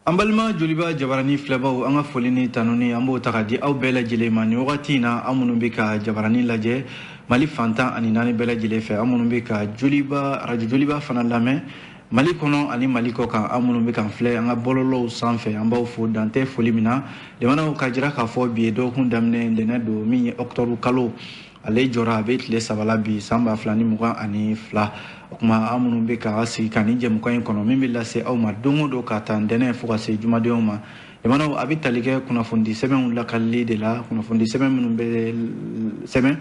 An balima Joliba Jabarani filɛbaw, an ka foli ni tanuni, an b'o ta ka di aw bɛɛ lajɛlen ma nin wagati in na. An minnu bɛ ka Jabarani lajɛ Mali fan 14 bɛɛ lajɛlen fɛ, an minnu bɛ ka Joliba, arajo Joliba fana lamɛn Mali kɔnɔ ani Mali kɔ kan, an minnu bɛ kan filɛ an ka bɔlɔlɔw sanfɛ, an b'aw fo dantɛ foli min na. Limanaw, ka jira k'a fɔ bi ye dɔgɔkun daminɛ, ntɛnɛn don, min ye octobre kalo ale jɔra, a bɛ tile 3 la bi, san 2022. O tuma, an minnu bɛ ka sigi ka nin jɛmukan in kɔnɔ min bɛ lase aw ma don o don ka taa ntɛnɛn fo ka se jumadenw ma, limanaw, a bɛ tali kɛ kunnafonidi sɛbɛnw lakalili de la, kunnafonidi sɛbɛn minnu bɛ sɛbɛn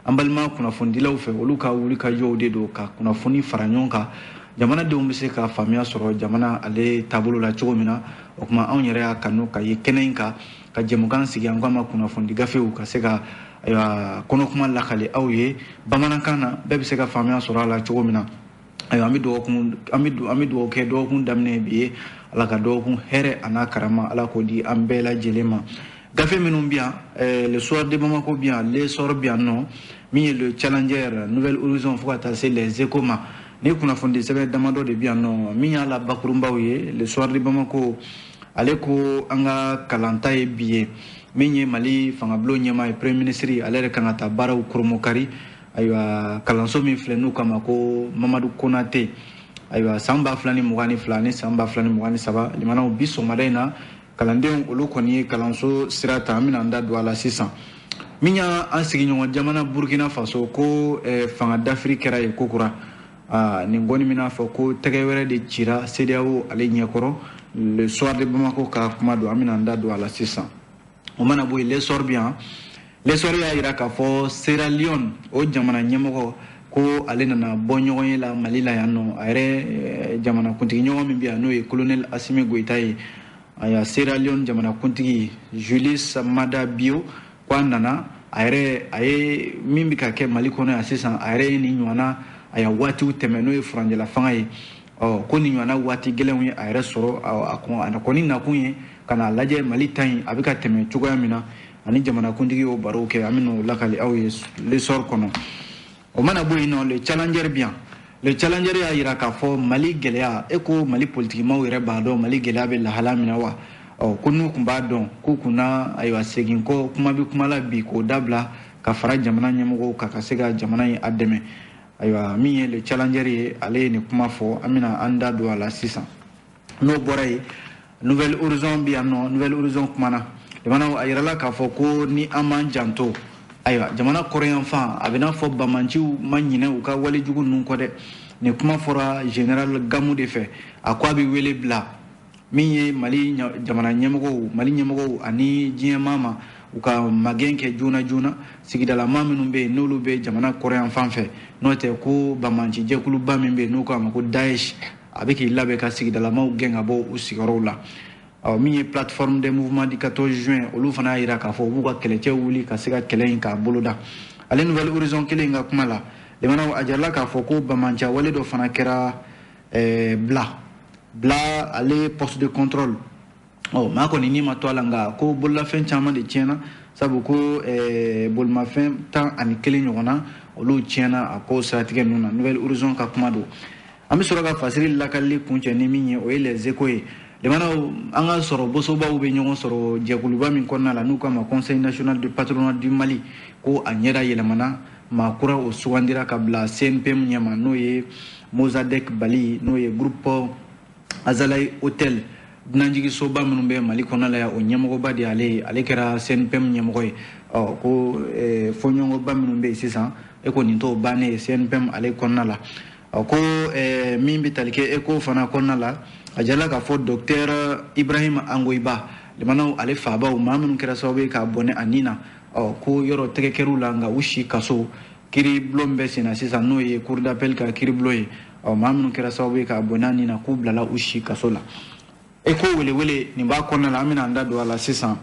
an balima kunnafonidilaw fɛ, olu ka wulikajɔw de don ka kunnafoni fara ɲɔgɔn kan, jamanadenw bɛ se ka faamuya sɔrɔ jamana ale taabolo la cogo min na. O tuma, anw yɛrɛ y'a kanu ka ye kɛnɛ in kan ka jɛmukan sigi, an k'a ma kunnafonidi gafew, ka se ka, ayiwa, kɔnɔkuma lakale aw ye bamanankan na, bɛɛ bɛ se ka faamuya sɔrɔ a la cogo min na. Ayiwa, an bɛ dugawu kɛ dɔgɔkun daminɛ bi ye. Ala ka dɔgɔkun hɛrɛ a n'a karama, Ala k'o di an bɛɛ lajɛlen ma. Gafe minnu bɛ yan, Le Soir de Bamako bɛ yan, L'Essor bɛ yan nɔ, min ye Le Challenger, Nouvel Horizon, fo ka taa se Les Échos ma. Ni kunnafonidi sɛbɛn damadɔ de bɛ yan nɔ. Min y'a la bakurunbaw ye, Le Soir de Bamako ale ko an ka kalanta ye bi ye. Min ye Mali fangabulon ɲɛmaa ye, premier ministre, ale yɛrɛ kan ka taa baaraw koromokari. Ayiwa, kalanso min filɛ n'u kama ko Mamadu Konate, ayiwa, san 2022 ni san 2023, limanaw, bi sɔgɔmada in na, kalandenw olu kɔni ye kalanso sira ta. An bɛna an da don a la sisan. Min y'an sigiɲɔgɔn jamana Burkina Faso, ko fanga dafiri kɛra yen kokura. Nin kɔni bɛna fɔ ko tɛgɛ wɛrɛ de cira CEDEAO ale ɲɛkɔrɔ. Le Soir de Bamako ka kuma don, an bɛna an da don a la sisan. O mana bɔ yen, L'Essor bɛ yan. L'Essor y'a jira k'a fɔ Sierra Leone, o jamana ɲɛmɔgɔ, ko ale nana bɔ ɲɔgɔn ye la Mali la yan nɔ. A yɛrɛ jamanakuntigi ɲɔgɔn min bɛ yan, n'o ye colonel Assimi Goïta ye. Ayiwa, Sierra Leone jamanakuntigi Julius Maada Bio ko a nana, a yɛrɛ a ye min bɛ ka kɛ Mali kɔnɔ yan sisan, a yɛrɛ ye nin ɲɔgɔnna, a waatiw tɛmɛ, n'o ye furanjɛla fanga ye. Ɔ ko nin ɲɔgɔnna waati gɛlɛnw ye a yɛrɛ sɔrɔ. A kɔni nakun ye ka n'a lajɛ Mali ta in a bɛ ka tɛmɛ cogoya min na, ani jamanakuntigi y'o barow kɛ. An bɛ n'o lakali aw ye L'Essor kɔnɔ. O mana bɔ yen nɔ, Le Challenger bi yan. Le Challenger y'a jira k'a fɔ Mali gɛlɛya, e ko Mali politikimaw yɛrɛ b'a dɔn Mali gɛlɛya bɛ lahala min na wa? Ɔ ko n'u tun b'a dɔn, k'u kunna, ayiwa, segin kɔ kuma bɛ kuma la bi, k'o dabila ka fara jamana ɲɛmɔgɔw kan ka se ka jamana in a dɛmɛ. Ayiwa, min ye Le Challenger ye, ale ye nin kuma fɔ, an bɛna an da don a la sisan. N'o bɔra yen, Nouvel Horizon bɛ yan nɔ. Nouvel Horizon kumana, jamanaw, a yirala k'a fɔ ko ni an m'an janto, ayiwa, jamana kɔrɔyanfan, a bɛ n'a fɔ bamanciw ma ɲinɛ u ka walejugu ninnu kɔ dɛ. Nin kuma fɔra général Gamu de fɛ. A ko a bɛ wele bila min ye Mali jamana ɲɛmɔgɔw, Mali ɲɛmɔgɔw ani diɲɛmaa ma, u ka magɛn kɛ joona joona sigidalama minnu bɛ yen, n'olu bɛ jamana kɔrɔyanfan fɛ. N'o tɛ, ko bamanci jɛkuluba min bɛ yen, n'u k'a ma ko Daesh, a bɛ k'i labɛn ka sigidalamaw gɛn ka bɔ u sigiyɔrɔw la. Ɔ min ye Plateforme des mouvements du 14 juin, olu fana y'a jira k'a fɔ u b'u ka kɛlɛcɛw wuli ka se ka kɛlɛ in k'a boloda. Ale Nouvel Horizon kelen in ka kuma la, limanaw, a jirala k'a fɔ ko bamanciya wale dɔ fana kɛra Bila ale poste de contrôle. Ɔ maa kɔni ni ma to a la, nka ko bololafɛn caman de tiɲɛna, sabu ko bolimafɛn 11 ɲɔgɔnna, olu tiɲɛna a ko siratigɛ ninnu na. Nouvel Horizon ka kuma don. An bɛ sɔrɔ ka fasiri lakalili kuncɛ ni min ye, o ye Les Échos ye. Limanaw, an ka sɔrɔ bosobaw bɛ ɲɔgɔn sɔrɔ jɛkuluba min kɔnɔna la, n'u k'a ma Conseil national du patronat du Mali, ko a ɲɛda yɛlɛmana, maa kura o sugandira ka bila CNPM ɲɛma, n'o ye Mozadec Bali, n'o ye groupe Azalaï Hotel, dunanjiginsoba minnu bɛ Mali kɔnɔ la yan, o ɲɛmɔgɔba de y'ale ye. Ale kɛra CNPM ɲɛmɔgɔ ye. Ɔ ko fɔɲɔgɔnba minnu bɛ yen sisan, e ko nin t'o bannen ye CNPM ale kɔnɔna la. Ɔ ko min bɛ tali kɛ ECO fana kɔnɔna la, a jirala k'a fɔ docteur Ibrahim Angoyiba, limanaw, ale fabaw, maa minnu kɛra sababu ye k'a bɔnɛ a nin na, ɔ ko yɔrɔ tɛgɛ kɛr'u la, nka u si kaso kiiri bulon bɛ sen na sisan, n'o ye cour d'appel ka kiiri bulon ye. Ɔ maa minnu kɛra sababu ye k'a bɔnɛ a nin na, k'u bilala u si kaso la. E ko welewele nin b'a kɔnɔna la, an bɛna an da don a la sisan.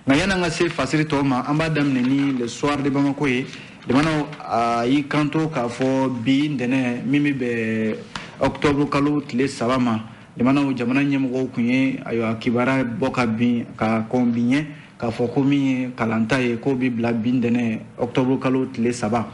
Nka yan'an ka se fasiri tɔw ma, an b'a daminɛ ni Le Soir de Bamako ye. Limanaw, a y'i kanto k'a fɔ bi ntɛnɛn min bɛ bɛn octobre kalo tile 3 ma, limanaw, jamana ɲɛmɔgɔw tun ye, ayiwa, kibaruya bɔ ka bin ka kɔn bi ɲɛ k'a fɔ ko min ye kalanta ye, k'o bɛ bila bi ntɛnɛn octobre kalo tile 3.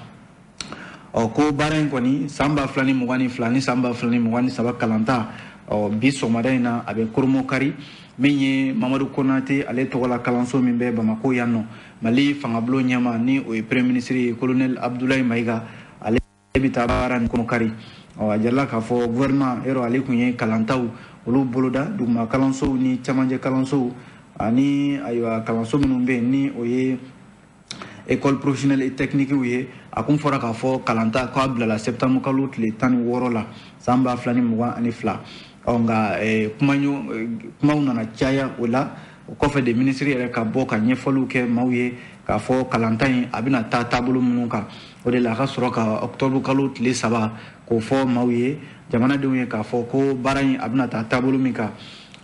Ɔ ko baara in kɔni, san 2022 ni san 2023 kalanta, Ɔ bi sɔgɔmada in na, a bɛ Kurmukari, min ye Mamadu Konate ale tɔgɔla kalanso min bɛ Bamako yan nɔ. Mali fangabulon ɲɛma, ni o ye Premier ministre ye, Colonel Abdoulaye Mayiga, ale bɛ taa baara nin Kurmukari. Ɔ a jirala k'a fɔ gouvernement yɔrɔ, ale tun ye kalantaw olu boloda duguma kalansow ni camancɛ kalansow, ani ayiwa kalanso minnu bɛ yen, ni o ye école professionnelle et technique ye. A kun fɔra k'a fɔ kalanta k'a bilala septembre kalo tile 16 la, san 2022. Ɔ nka kumaw nana caya o la. O kɔfɛ de, minisiri yɛrɛ ka bɔ ka ɲɛfɔliw kɛ maaw ye k'a fɔ kalanta in a bɛna taa taabolo minnu kan. O de la, a ka sɔrɔ ka octobre kalo tile 3 k'o fɔ maaw ye, jamanadenw ye, k'a fɔ ko baara in a bɛna taa taabolo min kan.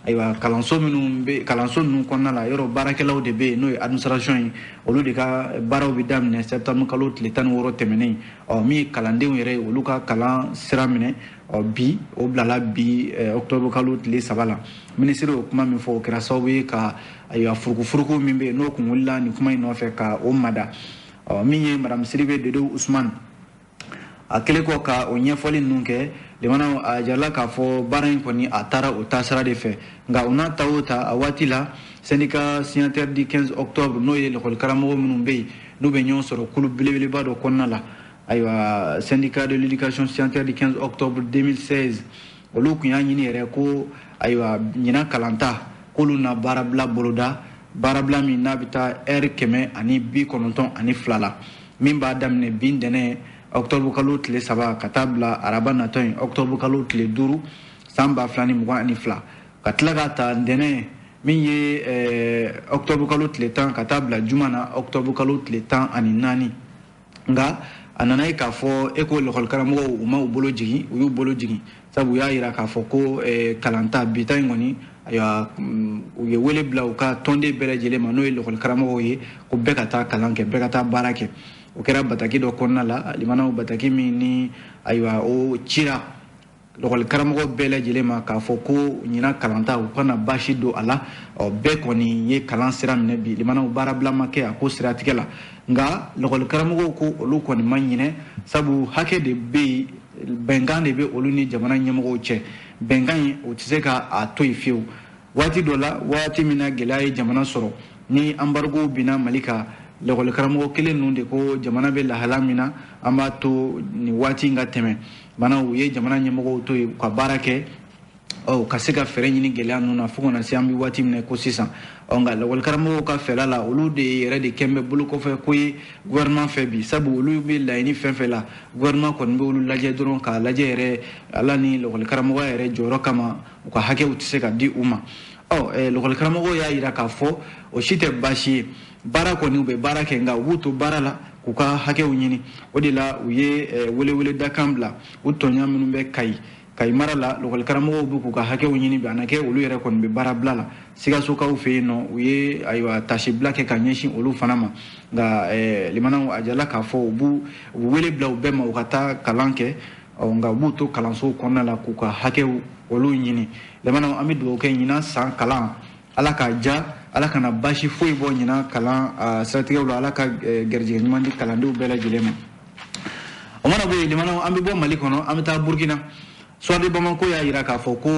Ayiwa, kalanso minnu bɛ kalanso ninnu kɔnɔna la, yɔrɔ baarakɛlaw de bɛ yen, n'o ye administration ye, olu de ka baaraw bɛ daminɛ septembre kalo tile 16 tɛmɛnen. Ɔ min ye kalandenw yɛrɛ ye, olu ka kalan sira minɛ, ɔ bi o bilala bi octobre kalo tile 3 la. Minisiri y'o kuma min fɔ, o kɛra sababu ye ka ayiwa furukufuruku min bɛ yen, n'o kun wulila nin kuma in nɔfɛ, ka o mada. Ɔ min ye Madame Sidibe Dedew Usumani, a kɛlen kɔ ka o ɲɛfɔli ninnu kɛ, limanaw, a jirala k'a fɔ baara in kɔni a taara o taasira de fɛ. Nka o n'a ta o ta, a waati la, syndicat signataire du 15 octobre, n'o ye lakɔli karamɔgɔ minnu bɛ yen, n'u bɛ ɲɔgɔn sɔrɔ kulu belebeleba dɔ kɔnɔna la, ayiwa syndicat de l'éducation signataire du 15 octobre 2016, olu tun y'a ɲini yɛrɛ ko ayiwa ɲinan kalanta k'olu na baarabila boloda, baarabila min n'a bɛ taa heure 192 la, min b'a daminɛ bi ntɛnɛn octobre kalo tile 3 ka taa bila araba natɔ in octobre kalo tile 5, san 2022, ka tila ka ta ntɛnɛn min ye octobre kalo tile 10 ka taa bila juma na octobre kalo tile 14. Nka a nana ye k'a fɔ e ko lakɔlikaramɔgɔw u ma u bolo jigin, u y'u bolo jigin, sabu u y'a yira k'a fɔ ko kalanta bita in kɔni, ayiwa u ye wele bila u ka tɔnden bɛɛ lajɛlen ma, n'o ye lakɔlikaramɔgɔw ye, ko bɛɛ ka taa kalan kɛ, bɛɛ ka taa baara kɛ. O kɛra bataki dɔ kɔnɔna la, limanaw, bataki min ni ayiwa o cira lakɔlikaramɔgɔ bɛɛ lajɛlen ma k'a fɔ ko ɲinan kalanta u kana baasi don a la. Ɔ bɛɛ kɔni ye kalan sira minɛ bi, limanaw, baarabila ma kɛ a ko siratigɛ la. Nka lakɔlikaramɔgɔw ko olu kɔni ma ɲinɛ, sabu hakɛ de bɛ yen, bɛnkan de bɛ olu ni jamana ɲɛmɔgɔw cɛ. Bɛnkan in, o tɛ se ka a to yen fiyewu. Waati dɔ la, waati min na gɛlɛya ye jamana sɔrɔ, ni embargo binna Mali kan, lakɔlikaramɔgɔ kelen ninnu de ko jamana bɛ lahala min na, an b'a to nin waati in ka tɛmɛ. Bana u ye jamana ɲɛmɔgɔw to yen u ka baara kɛ, ɔ ka se ka fɛɛrɛ ɲini gɛlɛya ninnu na, fo kana se an bɛ waati min na ko sisan. Ɔ nka lakɔlikaramɔgɔw ka fɛla la, olu de yɛrɛ de kɛn bɛ bolo kɔfɛ ko ye gouvernement fɛ bi, sabu olu bɛ laɲini fɛn fɛn la, gouvernement kɔni bɛ olu lajɛ dɔrɔn k'a lajɛ yɛrɛ ala ni lakɔlikaramɔgɔya yɛrɛ jɔyɔrɔ kama, u ka hakɛw tɛ se ka di u ma. Ɔ lakɔlikaramɔgɔw y'a yira k'a fɔ o si tɛ baasi ye, baara kɔni u bɛ baara kɛ, nka u b'u to baara la k'u ka hakɛw ɲini. O de la, u ye weleweledakan bila u tɔɲa minnu bɛ Kayi, Kayi mara la. Lakɔlikaramɔgɔw bɛ k'u ka hakɛw ɲini bi, a na kɛ olu yɛrɛ kɔni bɛ baara bila la. Sikasokaw fɛ yen nɔ, u ye ayiwa tasibila kɛ ka ɲɛsin olu fana ma. Nka limanaw, a jala k'a fɔ u b'u wele bila u bɛɛ ma u ka taa kalan kɛ, nka u b'u to kalansow kɔnɔna la k'u ka hakɛw olu ɲini. Limanaw, an bɛ dugawu kɛ ɲinan san kalan, Ala k'a ja, Ala kana baasi foyi bɔ ɲinan kalan siratigɛw la, Ala ka garijɛgɛ ɲuman di kalandenw bɛɛ lajɛlen ma. O mana bɔ yen, limanaw, an bɛ bɔ Mali kɔnɔ, an bɛ taa Burukina. Soir de Bamako y'a yira k'a fɔ ko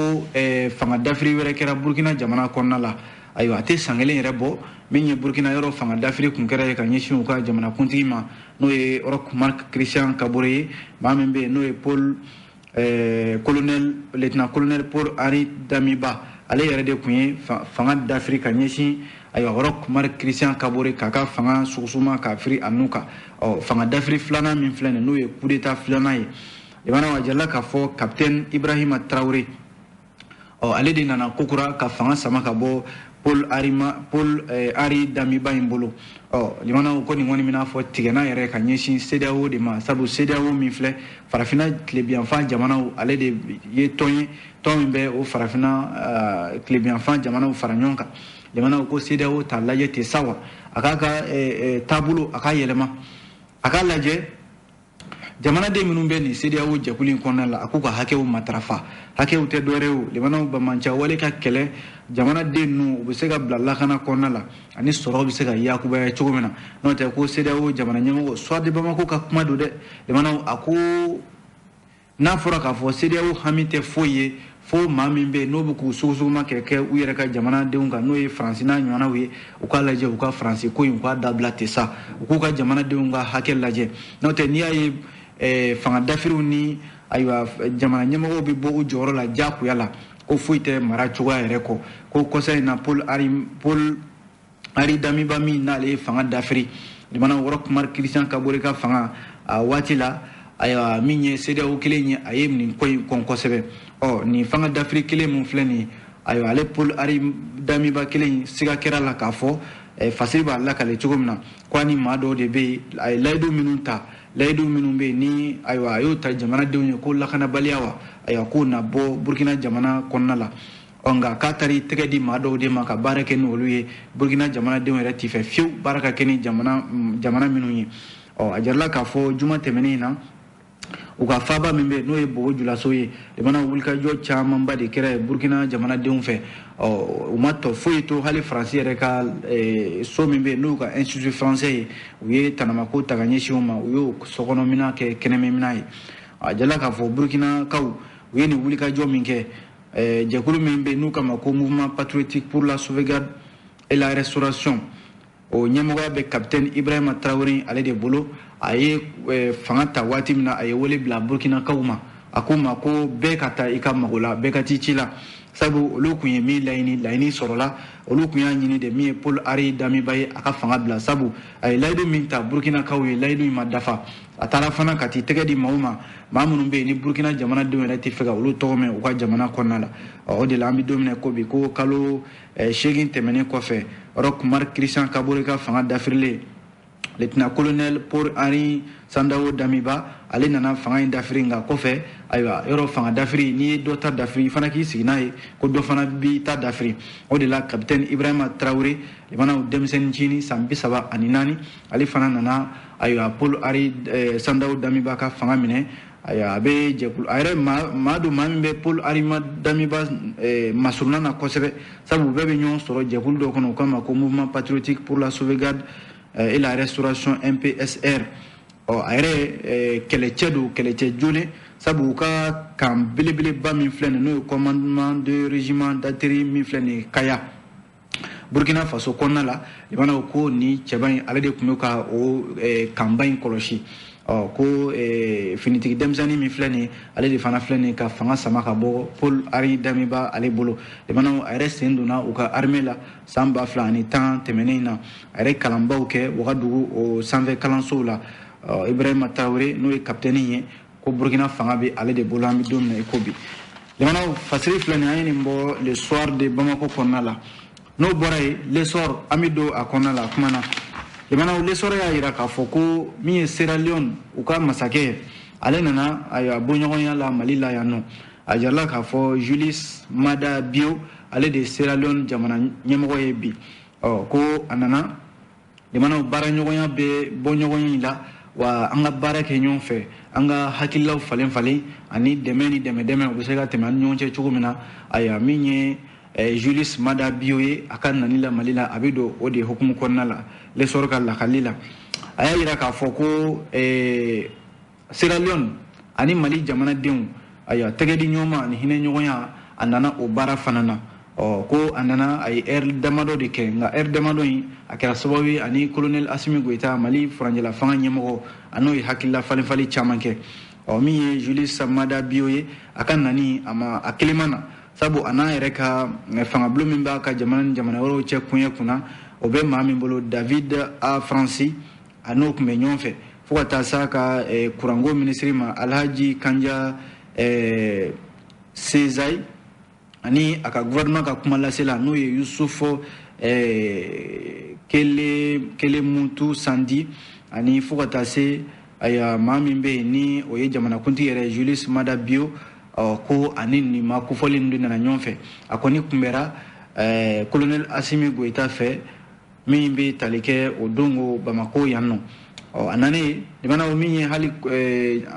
fanga dafiri wɛrɛ kɛra Burukina jamana kɔnɔna la. Ayiwa, a tɛ san kelen yɛrɛ bɔ min ye Burukina yɔrɔ fanga dafiri kun kɛra ye ka ɲɛsin u ka jamanakuntigi ma, n'o ye Roch Marc Christian Kabore ye, maa min bɛ yen n'o ye Paul colonel, lieutenant colonel Paul Henri Damiba, ale yɛrɛ de kun ye fanga dafiri ka ɲɛsin ayiwa Roch Marc Christian Kabore, k'a ka fanga sugusuma k'a firi a nu kan. Ɔ fanga dafiri filanan min filɛ nin, n'o ye coup d'état filanan ye, limanaw, a jirala k'a fɔ capitaine Ibrahima Traoré, ɔ ale de nana kokura ka fanga sama ka bɔ Paul Arima Paul Henri Damiba in bolo. Ɔ limanaw, ko nin kɔni bɛna fɔ tigɛna yɛrɛ ka ɲɛsin CEDEAO de ma, sabu CEDEAO min filɛ, farafinna tilebiyanfan jamanaw, ale de ye tɔn ye, tɔn min bɛ o farafinna tilebiyanfan jamanaw fara ɲɔgɔn kan. Limanaw, ko CEDEAO t'a lajɛ ten sa wa, a k'a ka taabolo a k'a yɛlɛma, a k'a lajɛ jamanaden minnu bɛ nin CEDEAO jɛkulu in kɔnɔna la, a k'u ka hakɛw matarafa. Hakɛw tɛ dɔwɛrɛ ye o, limanaw, banbaanci wale ka kɛlɛ, jamanaden ninnu u bɛ se ka bila lakana kɔnɔna la, ani sɔrɔ bɛ se ka yakubaya cogo min na. N'o tɛ, ko CEDEAO jamana ɲɛmɔgɔ, Soir de Bamako ka kuma don dɛ, limanaw, a ko n'a fɔra k'a fɔ CEDEAO hami tɛ foyi ye fɔ Fo maa min bɛ yen n'o bɛ k'u sugusuguma kɛ u yɛrɛ ka jamanadenw kan, n'o ye Faransi n'a ɲɔgɔnnaw ye, u k'a lajɛ u ka Faransi ko in, u k'a dabila ten sa, u k'u ka jamanadenw ka hakɛ lajɛ. N'o tɛ, n'i y'a ye fanga dafiriw ni ayiwa jamana ɲɛmɔgɔw bɛ bɔ u jɔyɔrɔ la diyagoya la, ko foyi tɛ mara cogoya yɛrɛ kɔ. Ko kɔsa in na, Paul Henri Damiba min n'ale ye fanga dafiri, limana Roch Marc Christian Kabore ka fanga a waati la, ayiwa min ye CEDEAO kelen ye, a ye nin ko in kɔn kosɛbɛ. Ɔ nin fanga dafiri kelen mun filɛ nin ye, ayiwa ale Paul Henri Damiba kelen in siga kɛra la k'a fɔ fasiri b'a lakale cogo min na, ko a ni maa dɔw de bɛ yen, a ye layidu minnu ta, layidu minnu bɛ yen ni ayiwa a y'o ta jamanadenw ye ko lakanabaliya wa, ayiwa k'o na bɔ Burkina jamana kɔnɔna la. Ɔ nka k'a taara i tɛgɛ di maa dɔw de ma ka baara kɛ n'olu ye, Burkina jamanadenw yɛrɛ t'i fɛ fiyewu baara ka kɛ ni jamana minnu ye. Ɔ a jarala k'a fɔ juma tɛmɛnen in na, u ka faaba min bɛ n'o ye Bobo Julaso ye, limana wulikajɔ camanba de kɛra Burkina jamanadenw fɛ. Ɔ u ma tɔ foyi to, hali Faransi yɛrɛ ka so min bɛ yen n'u ka institut français ye, u ye tanamako ta ka ɲɛsin u ma, u y'o sokɔnɔminɛn kɛ kɛnɛmɛminɛn ye. A jala k'a fɔ Burkinakaw u ye nin wulikajɔ min kɛ, jɛkulu min bɛ yen n'u kama ko Mouvement patriotique pour la sauvegarde et la restauration, o ɲɛmɔgɔya bɛ capitaine Ibrahima Traoré ale de bolo. A ye fanga ta waati min na, a ye wele bila Burkinakaw ma, a ko ma ko bɛɛ ka taa i ka mago la, bɛɛ ka t'i ci la, sabu olu kun ye min laɲini, laɲini sɔrɔla. Olu kun y'a ɲini de min ye Paul Henri Damiba ye, a ka fanga bila, sabu a ye layidu min ta Burkinakaw ye, layidu in ma dafa. A taara fana ka t'i tɛgɛ di maaw ma, maa minnu bɛ yen ni Burkina jamanadenw yɛrɛ tɛ fɛ ka olu tɔgɔ mɛn u ka jamana kɔnɔna la. O de la an bɛ don min na ko bi, ko kalo 8 tɛmɛnen kɔfɛ, Roch Marc Christian Kabore ka fanga dafirilen, lieutenant-colonel Paul Henri Sandaogo Damiba ale nana fanga in dafiri. Nka kɔfɛ ayiwa yɔrɔ fanga dafiri, n'i ye dɔ ta dafiri, i fana k'i sigi n'a ye ko dɔ fana b'i ta dafiri. O de la capitaine Ibrahima Traoré, limanaw denmisɛnnin cinin san 34, ale fana nana ayiwa Paul Henri Sandaogo Damiba ka fanga minɛ. Ayiwa a bɛ jɛkulu, a yɛrɛ maa don maa min bɛ Paul Henri Damiba masurunna na kosɛbɛ, sabu bɛɛ bɛ ɲɔgɔn sɔrɔ jɛkulu dɔ kɔnɔ, u k'a ma ko Mouvement patriotique pour la sauvegarde et la restauration MPSR. Ɔ a yɛrɛ kɛlɛcɛ don, kɛlɛcɛ jolen, sabu u ka kan belebeleba min filɛ nin, n'o ye commandement de régiment d'artillerie min filɛ nin ye Kaya, Burkina Faso kɔnɔna la, limanaw ko ni cɛba in ale de tun bɛ ka o kanba in kɔlɔsi. Ɔ ko finitigi denmisɛnnin min filɛ nin, ale de fana filɛ nin ka fanga sama ka bɔ Paul Henri Damiba ale bolo. Limanaw a yɛrɛ sen donna u ka armée la san 2010 tɛmɛnen in na, a yɛrɛ kalanbaw kɛ Wagadugu o sanfɛ kalansow la. Ibrahima Traoré n'o ye capitaine ye, ko Burkina fanga bɛ ale de bolo an bɛ don min na i ko bi. Limanaw fasiri filɛ nin, an ye nin bɔ Le Soir de Bamako kɔnɔna la. N'o bɔra yen, L'Essor, an bɛ don a kɔnɔna la kuma na. Limanaw L'Essor y'a jira k'a fɔ ko min ye Sierra Leone u ka masakɛ, ale nana ayiwa bɔɲɔgɔnya la Mali la yan nɔ. A jirala k'a fɔ Julius Maada Bio, ale de ye Sierra Leone jamana ɲɛmɔgɔ ye bi. Ɔ ko a nana, limanaw baaraɲɔgɔnya bɛ bɔ ɲɔgɔn la, wa an ka baara kɛ ɲɔgɔn fɛ, an ka hakililaw falen falen ani dɛmɛ ni dɛmɛ dɛmɛ u bɛ se ka tɛmɛ an ni ɲɔgɔn cɛ cogo min na. Ayiwa min ye Julius Maada Bio ye, a ka nani la Mali la, a bɛ don o de hukumu kɔnɔna la. L'Essor ka lakali la, a y'a jira k'a fɔ ko Sierra Leone ani Mali jamanadenw, ayiwa tɛgɛ di ɲɔgɔn ma ani hinɛ ɲɔgɔnya, a nana o baara fana na. Ɔ ko a nana, a ye heure damadɔ de kɛ, nka heure damadɔ in a kɛra sababu ye ani colonel Assimi Goïta, Mali furancɛla fanga ɲɛmɔgɔ, a n'o ye hakilila falen falen caman kɛ. Ɔ min ye Julius Maada Bio ye, a ka nani a ma a kelen ma na, sabu a n'a yɛrɛ ka fangabulon min b'a ka jamana ni jamana wɛrɛw cɛ koɲɛ kunna, o bɛ maa min bolo, David A Francis, a n'o tun bɛ ɲɔgɔn fɛ, fo ka taa s'a ka kuranko minisiri ma, Alhaji Kanja Sezai, ani a ka gouvernement ka kuma lasela n'o ye Yusuf Kelemutu Sandi, ani fo ka taa se ayiwa maa min bɛ yen ni o ye jamanakuntigi yɛrɛ Julius Maada Bio. Ɔ ko ani nin maa kofɔlen ninnu de nana ɲɔgɔn fɛ. A kɔni kunbɛra colonel Assimi Goïta fɛ min bɛ tali kɛ o don ko Bamako yan nɔ. Ɔ a nanen, limanaw min ye hali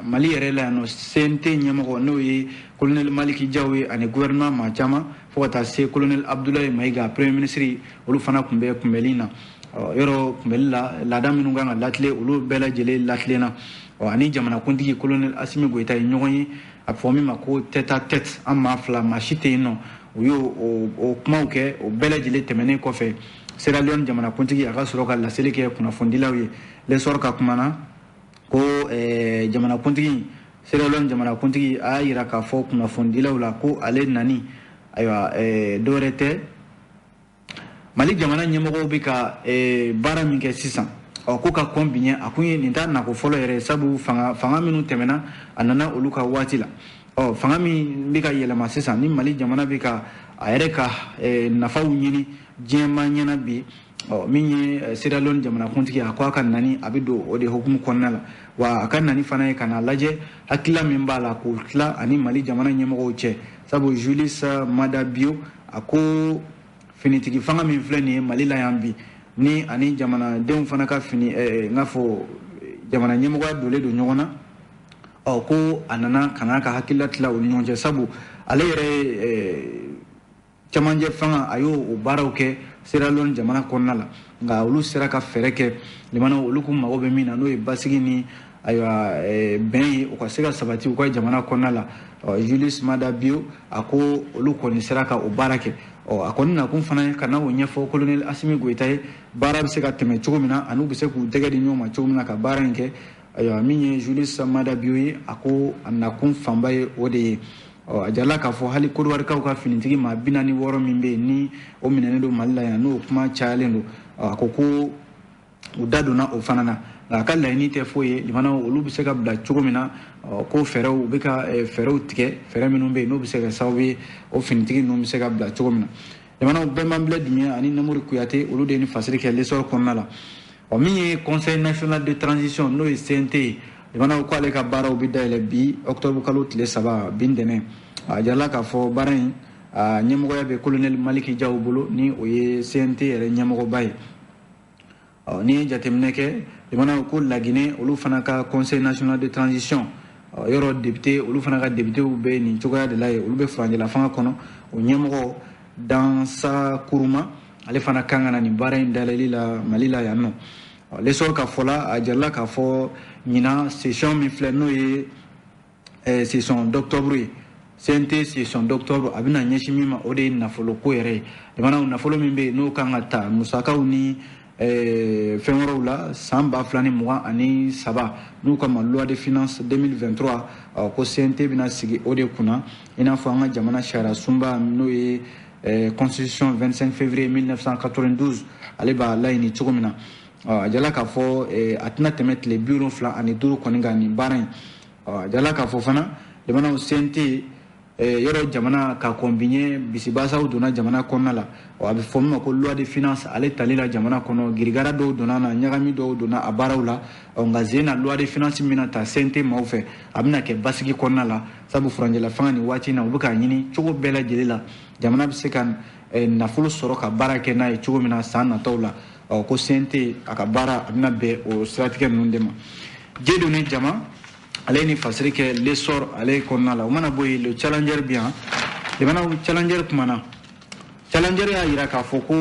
Mali yɛrɛ la yan nɔ, CNT ɲɛmɔgɔ n'o ye colonel Maliki Diaw ye, ani gouvernement maa caman, fo ka taa se colonel Abdoulaye Maïga, premier ministre, olu fana tun bɛ kunbɛli na. Ɔ yɔrɔ kunbɛli la, laada minnu kan ka latilen, olu bɛɛ lajɛlen latilenna. Ɔ, ani jamanakuntigi colonel Assimi Goïta ye ɲɔgɔn ye, a bɛ fɔ min ma ko tête à tête, an maa fila, maa si tɛ yen nɔ. U y'o o kumaw kɛ. O bɛɛ lajɛlen tɛmɛnen kɔfɛ, Sierra Leone jamanakuntigi a ka sɔrɔ ka laseli kɛ kunnafonidilaw ye. L'Essor ka kuma na ko jamanakuntigi, Sierra Leone jamanakuntigi, a y'a yira k'a fɔ kunnafonidilaw la ko ale nani, ayiwa, dɔwɛrɛ tɛ, Mali jamana ɲɛmɔgɔw bɛ ka baara min kɛ sisan, ɔ, ko ka kɔn bi ɲɛ. A kun ye nin t'a nako fɔlɔ yɛrɛ, sabu fanga minnu tɛmɛna, a nana olu ka waati la. Ɔ, fanga min bɛ ka yɛlɛma sisan ni Mali jamana bɛ ka a yɛrɛ ka nafaw ɲini diɲɛmaa ɲɛna bi, ɔ, min ye Sierra Leone jamanakuntigi, a ko a ka nani a bɛ don o de hukumu kɔnɔna la. Wa a ka nani fana ye ka n'a lajɛ hakilila min b'a la k'o tila ani Mali jamana ɲɛmɔgɔw cɛ, sabu Julius Maada Bio a ko finitigi fanga min filɛ nin ye Mali la yan bi, ni ani jamanadenw fana ka fini, n k'a fɔ jamana ɲɛmɔgɔya donnen don ɲɔgɔn na. Ɔ, ko a nana ka n'a ka hakilila tila u ni ɲɔgɔn cɛ, sabu ale yɛrɛ ye camancɛ fanga, a y'o o baaraw kɛ Sierra Leone jamana kɔnɔna la, nka olu sera ka fɛɛrɛ kɛ limanaw olu k'u mago bɛ min na, n'o ye basigi ni, ayiwa, bɛn ye, u ka se ka sabati u ka jamana kɔnɔna la. Ɔ, Julius Maada Bio a ko olu kɔni sera ka o baara kɛ. Ɔ, a kɔni nakun fana ye ka na o ɲɛfɔ colonel Assimi Goïta ye, baara bɛ se ka tɛmɛ cogo min na ani u bɛ se k'u tɛgɛ di ɲɔgɔn ma cogo min na ka baara in kɛ. Ayiwa, min ye Julius Maada Bio ye, a ko a nakun fanba ye o de ye. Ɔ, a jirala k'a fɔ hali Kodowari-kaw ka finitigi maa 46 min bɛ yen ni o minɛnen don Mali la yan, n'o kuma cayalen don, a ko ko u da donna o fana na, nka a ka laɲini tɛ foyi ye limanaw, olu bɛ se ka bila cogo min na. Ko fɛɛrɛw u bɛ ka fɛɛrɛw tigɛ, fɛɛrɛ minnu bɛ yen n'o bɛ se ka kɛ sababu ye o finitigi ninnu bɛ se ka bila cogo min na. Limanaw, Bɛnbanbilɛ Dunbiya ani Namori Kuyate, olu de ye ni fasiri kɛ L'Essor kɔnɔna la. Ɔ, min ye Conseil national de transition, n'o ye CNT ye, limanaw, ko ale ka baaraw bɛ dayɛlɛ bi octobre kalo tile 3, bi ntɛnɛn. A jirala k'a fɔ baara in a ɲɛmɔgɔya bɛ colonel Maliki Jaw bolo, ni o ye CNT yɛrɛ ɲɛmɔgɔba ye. Ɔ, n'i ye jateminɛ kɛ, limanaw, ko Laginɛ olu fana ka Conseil national de transition, yɔrɔ député, olu fana ka députéw bɛ nin cogoya de la yen, olu bɛ furancɛla fanga kɔnɔ, o ɲɛmɔgɔ Dansa Kuruma, ale fana kan ka na nin baara in dayɛlɛli la Mali la yan nɔ. L'Essor ka fɔ la, a jirala k'a fɔ ɲinan session min filɛ, n'o ye session d'octobre ye, CNT session d'octobre, a bɛna ɲɛsin min ma, o de ye nafoloko yɛrɛ ye. Jamanaw nafolo min bɛ yen n'o kan ka ta musakaw ni fɛn wɛrɛw la san 2023, n'u ka ma loi de finance 2023, ko CNT bɛna sigi o de kunna, i n'a fɔ an ka jamana sariya sunba, n'o ye constitution 25 février 1992, ale b'a laɲini cogo min na. A jala k'a fɔ a tɛna tɛmɛ tile 75 kɔni kan nin baara in. A jala k'a fɔ fana, jamanaw, CNT yɔrɔ jamana ka kɔn bi ɲɛ, bisibasaw donna jamana kɔnɔna la. A bɛ fɔ min ma ko loi de finance, ale tali la jamana kɔnɔ, girigara dɔw donna na, ɲagami dɔw donna a baaraw la. Nka zen na, loi de finance min bɛna ta CNT maaw fɛ, a bɛna kɛ basigi kɔnɔna la, sabu furancɛla fanga nin waati in na, u bɛ k'a ɲini cogo bɛɛ lajɛlen la jamana bɛ se ka nafolo sɔrɔ ka baara kɛ n'a ye cogo min na san nataw la. Ko CNT a ka baara a bɛna bɛn o siratigɛ ninnu de ma. Dieudonné Jama, ale ni fasiri kɛ L'Essor ale kɔnɔna la. O mana bɔ yen, Le Challenger bi yan. Limanaw, Challenger kumana, Challenger y'a yira k'a fɔ ko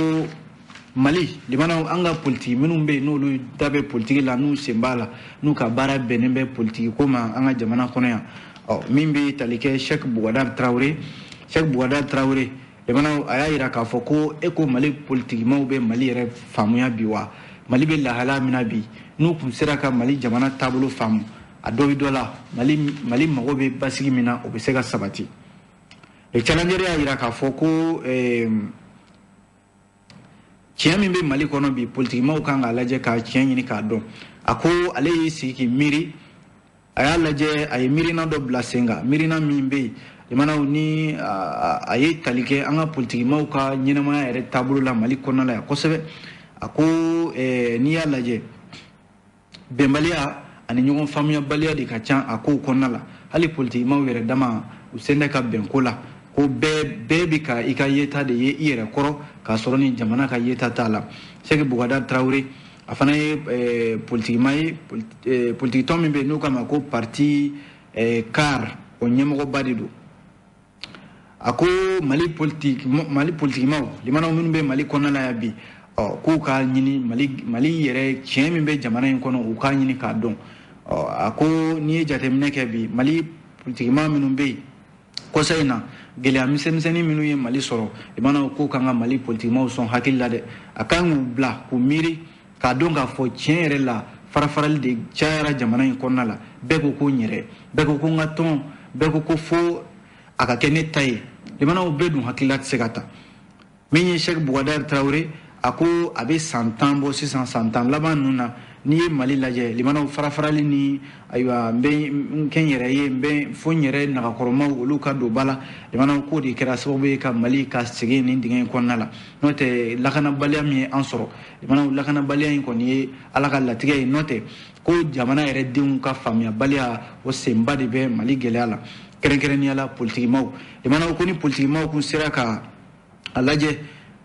Mali limanaw, an ka politiki minnu bɛ yen n'olu da bɛ politiki la, n'u sen b'a la, n'u ka baara bɛnnen bɛ politiki ko ma an ka jamana kɔnɔ yan, ɔ, min bɛ tali kɛ Cheikh Boubacar Traoré, Cheikh Boubacar Traoré, limanaw, a y'a yira k'a fɔ ko e ko Mali politikimaw bɛ Mali yɛrɛ faamuya bi wa? Mali bɛ lahalaya min na bi, n'u kun sera ka Mali jamana taabolo faamu, a dɔ bɛ dɔ la, Mali mago bɛ basigi min na, o bɛ se ka sabati. Le Challenger y'a yira k'a fɔ ko tiɲɛ min bɛ Mali kɔnɔ bi, politikimaw kan k'a lajɛ k'a tiɲɛ ɲini k'a dɔn. A ko ale y'i sigi k'i miiri, a y'a lajɛ, a ye miirina dɔ bila sen kan, miirina min bɛ yen, limanaw, ni a ye tali kɛ an ka politikimaw ka ɲɛnamaya yɛrɛ taabolo la Mali kɔnɔna la yan kosɛbɛ. A ko n'i y'a lajɛ, bɛnbaliya ani ɲɔgɔn faamuyabaliya de ka ca a kow kɔnɔna la. Hali politikimaw yɛrɛ dama, u sen tɛ ka bɛn ko la, ko bɛɛ bɛɛ bɛ ka i ka yeta de ye i yɛrɛ kɔrɔ, k'a sɔrɔ ni jamana ka yeta t'a la. Cheikh Boubacar Traoré, a fana ye politikima ye, politikitɔn min bɛ yen n'u k'a ma ko parti CAR, o ɲɛmɔgɔba de don. A ko Mali politique, Mali politikimaw, limanaw, minnu bɛ Mali kɔnɔna la yan bi, ɔ, k'u k'a ɲini Mali yɛrɛ tiɲɛ min bɛ jamana in kɔnɔ, u k'a ɲini k'a dɔn. Ɔ, a ko n'i ye jateminɛ kɛ bi, Mali politikimaa minnu bɛ yen kɔsa in na, gɛlɛya misɛnmisɛnnin minnu ye Mali sɔrɔ, limanaw ko kan ka Mali politikimaw sɔn hakili la dɛ. A kan k'u bila k'u miiri k'a dɔn k'a fɔ tiɲɛ yɛrɛ la, farafarali de cayara jamana in kɔnɔna la. Bɛɛ ko ko n yɛrɛ, bɛɛ ko ko n ka tɔn, bɛɛ ko ko fo a ka kɛ ne ta ye. Limanaw bɛɛ dun hakilila tɛ se ka ta. Min ye Sɛki Bubakari Tarawele, a ko a bɛ san 10 bɔ sisan, san 10 laban ninnu na, n'i ye Mali lajɛ, limanaw farafarali ni ayiwa n bɛ n kɛ n yɛrɛ ye, n bɛ fo n yɛrɛ nagakɔrɔmaw olu ka don ba la. Limanaw k'o de kɛra sababu ye ka Mali ka segin nin dingɛ in kɔnɔna la. N'o tɛ, lakanabaliya min ye an sɔrɔ, limanaw, lakanabaliya in kɔni ye Ala ka latigɛ ye. N'o tɛ, ko jamana yɛrɛ denw ka faamuyabaliya, o senba de bɛ Mali gɛlɛya la, kɛrɛnkɛrɛnnenya la politikimaw. Limanaw ko ni politikimaw kun sera ka a lajɛ,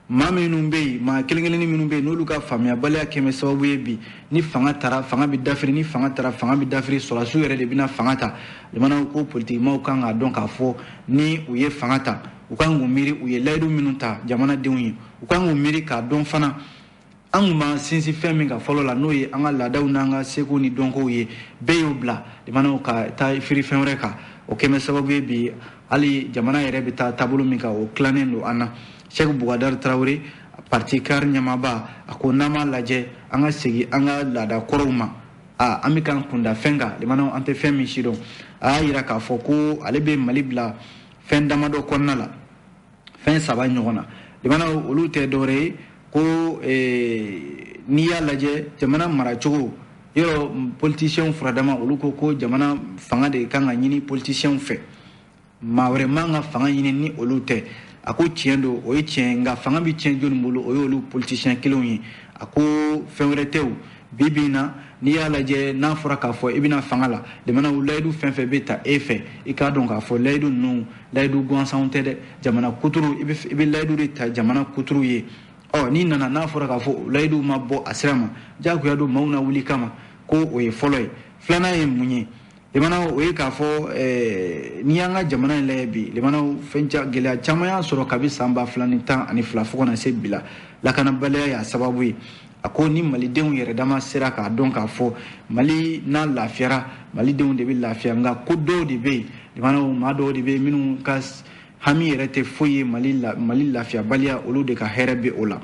maa minnu bɛ yen, maa kelen kelenni minnu bɛ yen, n'olu ka faamuyabaliya kɛmɛ sababu ye bi, ni fanga taara, fanga bɛ dafiri, ni fanga taara, fanga bɛ dafiri, sɔrɔdasiw yɛrɛ de bɛna fanga ta. Limanaw ko politikimaw kan k'a dɔn k'a fɔ ni u ye fanga ta, u kan k'u miiri u ye layidu minnu ta jamanadenw ye, u kan k'u miiri k'a dɔn fana an kun b'an sinsin fɛn min kan fɔlɔ la, n'o ye an ka laadaw n'an ka seko ni dɔnkow ye, bɛɛ y'o bila, limanaw, ka taa firi fɛn wɛrɛ kan. O kɛmɛ sababu ye bi, hali jamana yɛrɛ bɛ taa taabolo min kan, o tilannen don an na. Sɛki Bubakari Tarawele, parti CAR ɲɛmaaba, a ko n'an m'a lajɛ an ka segin an ka laada kɔrɔw ma, a an bɛ k'an kunda fɛn kan, limanaw, an tɛ fɛn min si dɔn. A y'a yira k'a fɔ ko ale bɛ Mali bila fɛn damadɔ kɔnɔna la, fɛn 3 ɲɔgɔn na. Limanaw, olu tɛ dɔwɛrɛ ye ko n'i y'a lajɛ jamana maracogo yɔrɔ, politisiyɛnw furadama, olu ko ko jamana fanga de kan ka ɲini politisiyɛnw fɛ, maa wɛrɛ man ka fanga ɲini ni olu tɛ. A ko tiɲɛ don, o ye tiɲɛ, nka fanga bɛ tiɲɛ jɔnni bolo? O y'olu politisiyɛn kelenw ye. A ko fɛn wɛrɛ tɛ o. Bi bi in na, n'i y'a lajɛ, n'a fɔra k'a fɔ i bɛna fanga la, jamanaw layidu fɛn fɛn bɛ ta e fɛ, i k'a dɔn k'a fɔ layidu ninnu layidu gansanw tɛ dɛ. Jamana kuturu, i bɛ layidu de ta jamana kuturu ye. Ɔ, n'i nana, n'a fɔra k'a fɔ layidu ma bɔ a sira ma, diyagoya don maaw na wuli kama. Ko o ye fɔlɔ ye. Filanan ye mun ye? Limanaw, o ye k'a fɔ n'i y'an ka jamana in lajɛ bi, limanaw, fɛn gɛlɛya caman y'a sɔrɔ kabi san 2012 fo ka na se bi la, lakanabaliya y'a sababu ye. A ko ni malidenw yɛrɛ dama sera k'a dɔn k'a fɔ Mali n'a lafiyara, malidenw de bɛ lafiya. Nka ko dɔw de bɛ yen, limanaw, maa dɔw de bɛ yen minnu ka hami yɛrɛ tɛ foyi ye Mali lafiyabaliya, olu de ka hɛrɛ bɛ o la.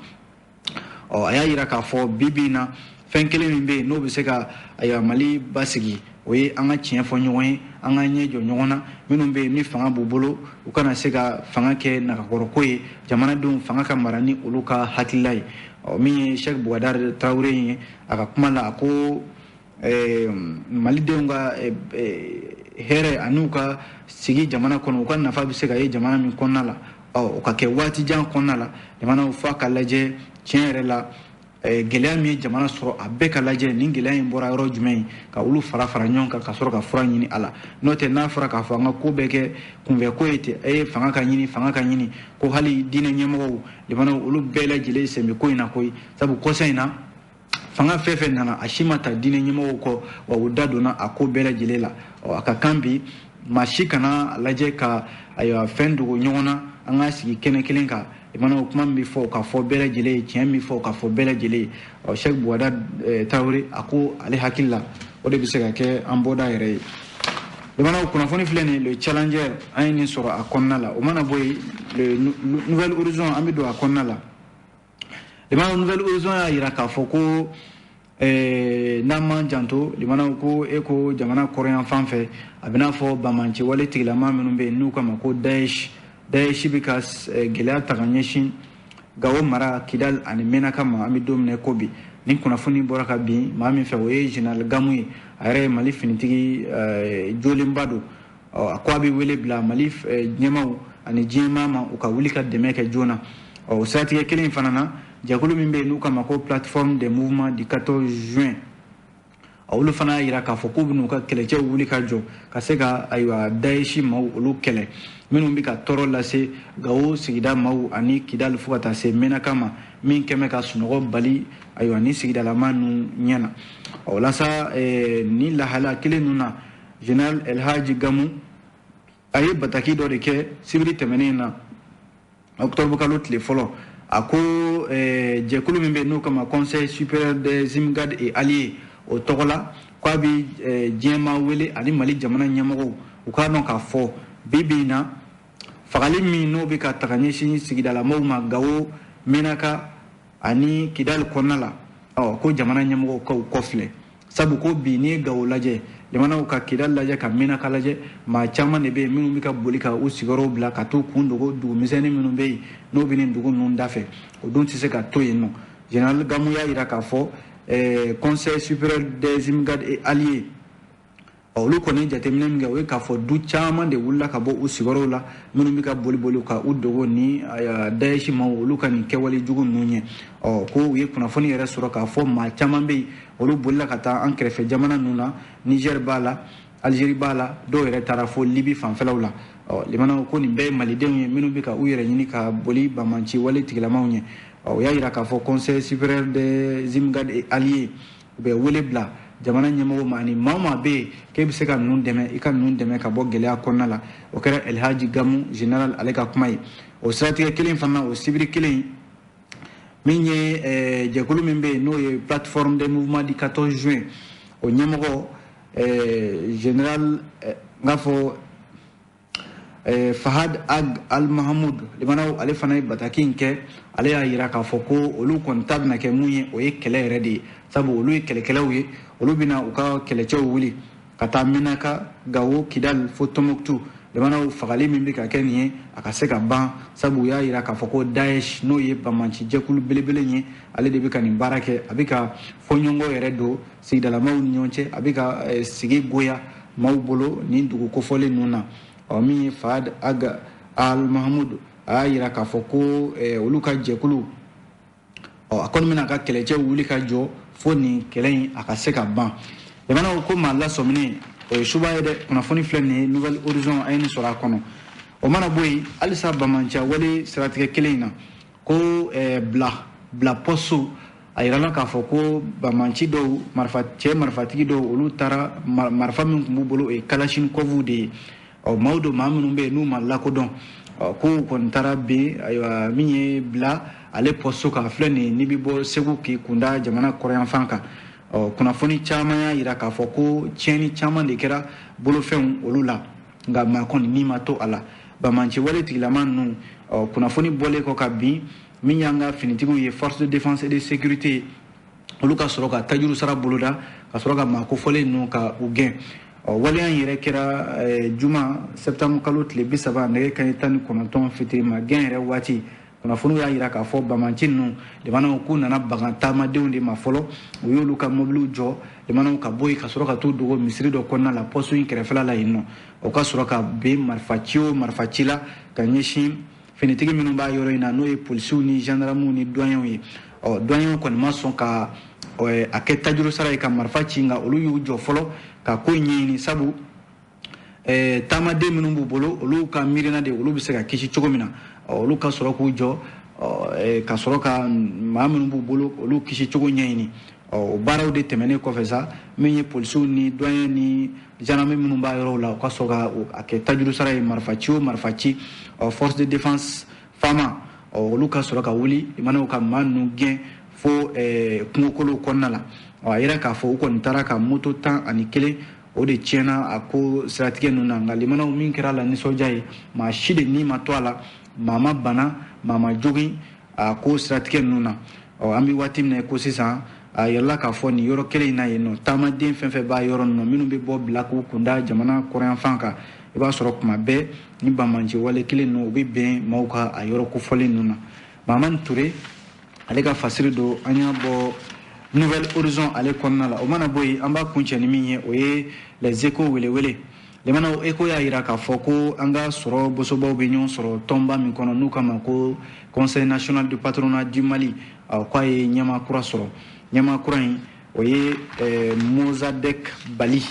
Ɔ, a y'a yira k'a fɔ bi bi in na, fɛn kelen min bɛ yen n'o bɛ se ka ayiwa Mali basigi, o ye an ka tiɲɛ fɔ ɲɔgɔn ye, an ka ɲɛ jɔ ɲɔgɔn na. Minnu bɛ yen ni fanga b'u bolo, u kana se ka fanga kɛ nagakɔrɔko ye, jamanadenw fanga ka mara ni olu ka hakilila ye. Ɔ, min ye Sɛki Bubakari Tarawele ye, a ka kuma la, a ko malidenw ka hɛrɛ ani ka sigi jamana kɔnɔ, u ka nafa bɛ se ka ye jamana min kɔnɔna la, ɔ, o ka kɛ waati jan kɔnɔna la. Jamanaw f'a ka lajɛ tiɲɛ yɛrɛ la, gɛlɛya min ye jamana sɔrɔ, a bɛɛ ka lajɛ nin gɛlɛya in bɔra yɔrɔ jumɛn ye, ka olu fara fara ɲɔgɔn kan ka sɔrɔ ka fura ɲini a la. N'o tɛ, n'a fɔra k'a fɔ an ka ko bɛɛ kɛ kunfɛ ko ye ten, e fanga ka ɲini, fanga ka ɲini, ko hali diinɛ ɲɛmɔgɔw, jamanaw, olu bɛɛ lajɛlen sen bɛ ko in na koyi. Sabu kɔsa in na, fanga fɛn fɛn nana, a si ma ta diinɛ ɲɛmɔgɔw kɔ, wa u da donna a ko bɛɛ lajɛlen la. Ɔ, a ka kan bi maa si kana lajɛ ka ayiwa fɛn dogo ɲɔgɔn na, an ka sigi kɛnɛ kelen kan. Limanaw, kuma min bɛ fɔ, o ka fɔ bɛɛ lajɛlen ye, tiɲɛ min fɔ, o ka fɔ bɛɛ lajɛlen ye. Ɔ, Sɛki Bubakari Tarawele, a ko ale hakili la, o de bɛ se ka kɛ an bɔda yɛrɛ ye. Limanaw, kunnafoni filɛ nin ye, Le Challenger, an ye nin sɔrɔ a kɔnɔna la. O mana bɔ yen, Le Nouvel Horizon, an bɛ don a kɔnɔna la. Limanaw, Nouvel Horizon y'a yira k'a fɔ ko n'an m'an janto, limanaw, ko e ko jamana kɔrɔyan fan fɛ, a bɛ n'a fɔ banbaanciwale tigilama minnu bɛ yen n'u kama ko Daesh, Daesh bɛ ka gɛlɛya ta ka ɲɛsin Gawo mara, Kidal ani Menaka ma. An bɛ don min na ko bi, ni kunnafoni bɔra ka bin maa min fɛ, o ye Général Gamu ye. A yɛrɛ ye Mali finitigi jolenba don. A ko a bɛ wele bila Mali ɲɛmaaw ani diɲɛmaa ma, u ka wuli ka dɛmɛ kɛ joona. Ɔ, o siratigɛ kelen in fana na, jɛkulu min bɛ yen n'u kama ko Plateforme des mouvements du 14 juin, olu fana y'a yira k'a fɔ k'u bɛn'u ka kɛlɛcɛw wuli ka jɔ ka se ka ayiwa Daesh maaw olu kɛlɛ, minnu bɛ ka tɔɔrɔ lase Gawo sigida maaw ani Kidali fo ka taa se Menaka ma, min kɛmɛ ka sunɔgɔ bali ayiwa ni sigidalama ninnu ɲɛ na. Ɔ, walasa ni lahala kelen ninnu na, Général Elhaji Gamu, a ye bataki dɔ de kɛ sibiri tɛmɛnen na, octobre kalo tile fɔlɔ. A ko jɛkulu min bɛ yen n'o kama Conseil supérieur des Imgad et alliés, o tɔgɔ la, k'a k'a bɛ diɲɛmaa wele ani Mali jamana ɲɛmɔgɔw u k'a dɔn k'a fɔ bi bi in na fagali min n'o bɛ ka taga ɲɛsin sigidalamaw ma Gawo, Menaka ani Kidali kɔnɔna la, ɔ ko jamana ɲɛmɔgɔw k'u kɔfilɛ, sabu ko bi n'i ye Gawo lajɛ, jamanaw ka Kidali lajɛ, ka Menaka lajɛ, maa caman de bɛ yen minnu bɛ ka boli ka u sigiyɔrɔw bila ka t'u kun dogo dugumisɛnnin minnu bɛ yen n'o bɛ nin dugu ninnu dafɛ, o dun tɛ se ka to yen nɔ. Général Gamou y'a jira k'a fɔ Conseil supérieur des Imgad et alliés, olu kɔni jateminɛ min kɛ, o ye k'a fɔ du caman de wulila ka bɔ u sigiyɔrɔw la minnu bɛ ka boli boli ka u dogo ni Daesh maaw olu ka nin kɛwale jugu ninnu ɲɛ. Ɔ ko u ye kunnafoni yɛrɛ sɔrɔ k'a fɔ maa caman bɛ yen olu bolila ka taa an kɛrɛfɛ jamana ninnu na, Niger b'a la, Algérie b'a la, dɔw yɛrɛ taara fo Libi fanfɛlaw la. Ɔ limanaw ko nin bɛɛ ye malidenw ye minnu bɛ ka u yɛrɛ ɲini ka boli banbanci wale tigilamaw ɲɛ. Ɔ o y'a jira k'a fɔ Conseil supérieur des Imgad et alliés u bɛ wele bila jamana ɲɛmɔgɔw ma ani maa o maa bɛ yen k'e bɛ se ka ninnu dɛmɛ, i ka ninnu dɛmɛ ka bɔ gɛlɛya kɔnɔna la. O kɛra El Hadji Gamou général ale ka kuma ye. O siratigɛ kelen fana, o sibiri kelen min ye jɛkulu min bɛ yen n'o ye plateforme des mouvements du 14 juin, o ɲɛmɔgɔ général n k'a fɔ Fahad Ag Al Mahamoud, limanaw ale fana ye bataki in kɛ. Ale y'a jira k'a fɔ ko olu kɔni ta bɛna kɛ mun ye, o ye kɛlɛ yɛrɛ de ye, sabu olu ye kɛlɛkɛlaw ye, olu bɛna u ka kɛlɛcɛw wuli ka taa Menaka, Gawo, Kidal fo Tombouctou. Limanaw fagali min bɛ ka kɛ nin ye, a ka se ka ban, sabu u y'a jira k'a fɔ ko Daesh n'o ye banbanci jɛkulu belebele ye, ale de bɛ ka nin baara kɛ. A bɛ ka fɔɲɔgɔnkɔ yɛrɛ don sigidalamaw ni ɲɔgɔn cɛ, a bɛ ka sigi goya maaw bolo nin dugu kofɔlen ninnu na. Ɔ min ye Fahad Ag Al Mahamoud, a y'a jira k'a fɔ ko olu ka jɛkulu, ɔ a kɔni bɛna a ka kɛlɛcɛw wuli ka jɔ fo nin kɛlɛ in a ka se ka ban. Jamanaw ko maa lasɔminen o ye suba ye dɛ. Kunnafoni filɛ nin ye Nouvelle Horizon, a ye nin sɔrɔ a kɔnɔ. O mana bɔ yen, halisa bamanciya wale siratigɛ kelen in na, ko bila poste, a yirala k'a fɔ ko bamanci dɔw, marifa cɛ marifatigi dɔw, olu taara marifa min tun b'u bolo, o ye kalashnikov de ye. Ɔ maaw don, maa minnu bɛ yen n'u ma lakodɔn, ɔ kow kɔni taara bin. Ayiwa, min ye bila ale poste kan filɛ nin ye, n'i bɛ bɔ Segu k'i kunda jamana kɔrɔyanfan kan, ɔ kunnafoni caman y'a jira k'a fɔ ko tiɲɛni caman de kɛra bolofɛnw olu la, nka maa kɔni ni ma to a la. Bamanci wale tigilama ninnu, ɔ kunnafoni bɔlen kɔ ka bin, min y'an ka finitigiw ye, force de défense et de sécurité, olu ka sɔrɔ ka tajuru sara boloda ka sɔrɔ ka maa kofɔlen ninnu ka u gɛn. Ɔ waleya in yɛrɛ kɛra juma septembre kalo tile 30 nɛgɛ kanɲɛ 19 fitirima gɛn yɛrɛ waati. Kunnafoniw y'a jira k'a fɔ bamanci ninnu limanaw k'u nana bagan taamadenw de ma fɔlɔ, u y'olu ka mobiliw jɔ limanaw ka bɔ yen ka sɔrɔ ka t'u dogo misiri dɔ kɔnɔna la poste in kɛrɛfɛla la yen nɔ. O ka sɔrɔ ka bin marifa ci o marifa ci la ka ɲɛsin finitigi minnu b'a yɔrɔ in na, n'o ye polisiw ni gendarmew ni douaniers ye. Ɔ douaniers kɔni ma sɔn ka a kɛ tajuru sara ye ka marifa ci, nka olu y'u jɔ fɔlɔ ka ko in ɲɛɲini, sabu taamaden minnu b'u bolo, olu ka miirina de olu bɛ se ka kisi cogo min na, olu ka sɔrɔ k'u jɔ ka sɔrɔ ka maa minnu b'u bolo olu kisi cogo ɲɛɲini. O baaraw de tɛmɛnen kɔfɛ sa, min ye polisiw ni douaniers ni gendarme minnu b'a yɔrɔw la, u ka sɔrɔ ka a kɛ tajuru sara ye marifa ci o marifa ci. Force de défense FAMa, olu ka sɔrɔ ka wuli limanaw ka maa ninnu gɛn fo kungokolo kɔnɔna la. A yira k'a fɔ u kɔni taara ka moto 11 o de tiɲɛna a ko siratigɛ ninnu na, nka limanaw min kɛra la nisɔndiya ye, maa si de ni ma to a la, maa ma bana, maa ma jogin a ko siratigɛ ninnu na. Ɔ an bɛ waati min na ko sisan, a yɛrɛla k'a fɔ nin yɔrɔ kelen in na yen nɔ, taamaden fɛn fɛn b'a yɔrɔ ninnu minnu bɛ bɔ bila k'u kunda jamana kɔrɔyanfan kan, i b'a sɔrɔ kuma bɛɛ ni banbanci wale kelen ninnu u bɛ bɛn maaw ka a yɔrɔ kofɔlen ninnu na. Mahamani Ture ale ka fasiri don, an y'a bɔ Nouvelle Horizon ale kɔnɔna la. O mana bɔ yen, an b'a kuncɛ ni min ye, o ye les Échos welewele. Limanaw Écho y'a jira k'a fɔ ko an ka sɔrɔ bosobaw bɛ ɲɔgɔn sɔrɔ tɔnba min kɔnɔ n'u kama ko Conseil national du patronat du Mali, k'a ye ɲɛmaa kura sɔrɔ. Ɲɛmaa kura in o ye Mozadek Bali.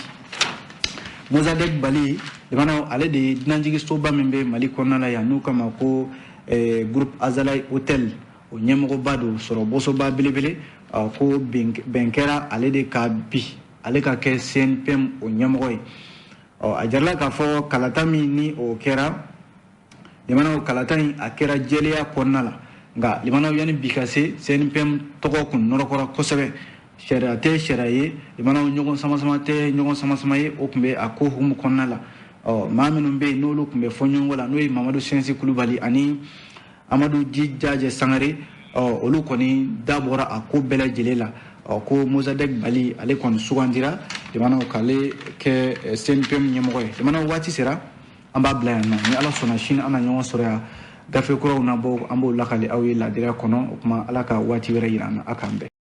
Mozadek Bali limanaw ale de ye dunanjiginsoba min bɛ Mali kɔnɔna la yan n'u kama ko groupe Azalai Hotel, o ɲɛmɔgɔba don, sɔrɔ bosoba belebele. Ko bɛn kɛra ale de ka bi ale ka kɛ CNPM o ɲɛmɔgɔ ye. Ɔ a jarala k'a fɔ kalata min ni o kɛra limanaw, kalata in a kɛra jɛlenya kɔnɔna la, nka limanaw yanni bi ka se CNPM tɔgɔ kun nɔrɔkɔra kosɛbɛ. Sariya tɛ sariya ye, limanaw, ɲɔgɔn samasama tɛ ɲɔgɔn samasama ye. O tun bɛ a ko hukumu kɔnɔna la. Ɔ, maa minnu bɛ yen, n'olu tun bɛ fɔ ɲɔgɔn la, n'o ye Mamadu Sɛnsi Kulubali ani Amadu Jijajɛ Sangare, ɔ, olu kɔni da bɔra a ko bɛɛ lajɛlen la. Ɔ, ko Mosadɛk Bali, ale kɔni sugandira, limanaw, k'ale kɛ CNPM ɲɛmɔgɔ ye. Limanaw, waati sera, an b'a bila yan nɔ. Ni Ala sɔnna, sini an na ɲɔgɔn sɔrɔ yan, gafe kuraw na bɔ, an b'o lakali aw ye ladira kɔnɔ. O tuma, Ala ka waati wɛrɛ yira an na, a k'an bɛn.